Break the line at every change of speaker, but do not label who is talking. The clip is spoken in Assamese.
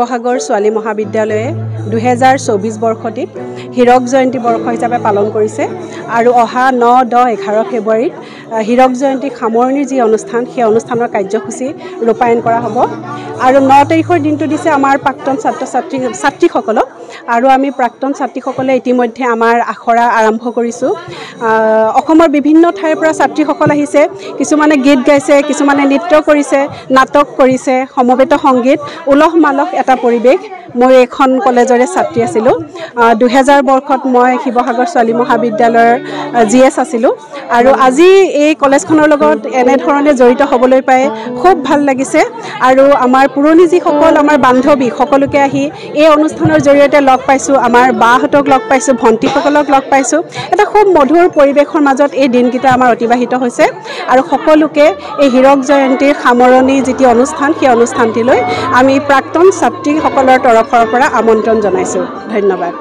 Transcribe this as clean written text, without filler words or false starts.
শিৱসাগৰ ছোৱালী মহাবিদ্যালয়ে 2024 বৰ্ষটিত হীৰক জয়ন্তী বৰ্ষ হিচাপে পালন কৰিছে আৰু অহা 9, 10, 11 ফেব্ৰুৱাৰীত হীৰক জয়ন্তী সামৰণিৰ যি অনুষ্ঠান, সেই অনুষ্ঠানৰ কাৰ্যসূচী ৰূপায়ণ কৰা হ'ব। আৰু 9 তাৰিখৰ দিনটো দিছে আমাৰ প্ৰাক্তন ছাত্ৰ ছাত্ৰীসকলক আৰু আমি প্ৰাক্তন ছাত্ৰীসকলে ইতিমধ্যে আমাৰ আখৰা আৰম্ভ কৰিছোঁ। অসমৰ বিভিন্ন ঠাইৰ পৰা ছাত্ৰীসকল আহিছে, কিছুমানে গীত গাইছে, কিছুমানে নৃত্য কৰিছে, নাটক কৰিছে, সমবেত সংগীত, উলহ মালহ এটা পৰিৱেশ। মই এইখন কলেজৰে ছাত্ৰী আছিলোঁ। 2000 বৰ্ষত মই শিৱসাগৰ ছোৱালী মহাবিদ্যালয়ৰ GS আছিলোঁ আৰু আজি এই কলেজখনৰ লগত এনেধৰণে জড়িত হ'বলৈ পাই খুব ভাল লাগিছে। আৰু আমাৰ পুৰণি যিসকল আমাৰ বান্ধৱী সকলোকে আহি এই অনুষ্ঠানৰ জৰিয়তে লগ পাইছোঁ, আমাৰ বাহঁতক লগ পাইছোঁ, ভণ্টিসকলক লগ পাইছোঁ। এটা খুব মধুৰ পৰিৱেশৰ মাজত এই দিনকেইটা আমাৰ অতিবাহিত হৈছে আৰু সকলোকে এই হীৰক জয়ন্তীৰ সামৰণি যিটো অনুষ্ঠান, সেই অনুষ্ঠানটিলৈ আমি প্ৰাক্তন ছাত্ৰীসকলৰ তৰফৰ পৰা আমন্ত্ৰণ জনাইছোঁ। ধন্যবাদ।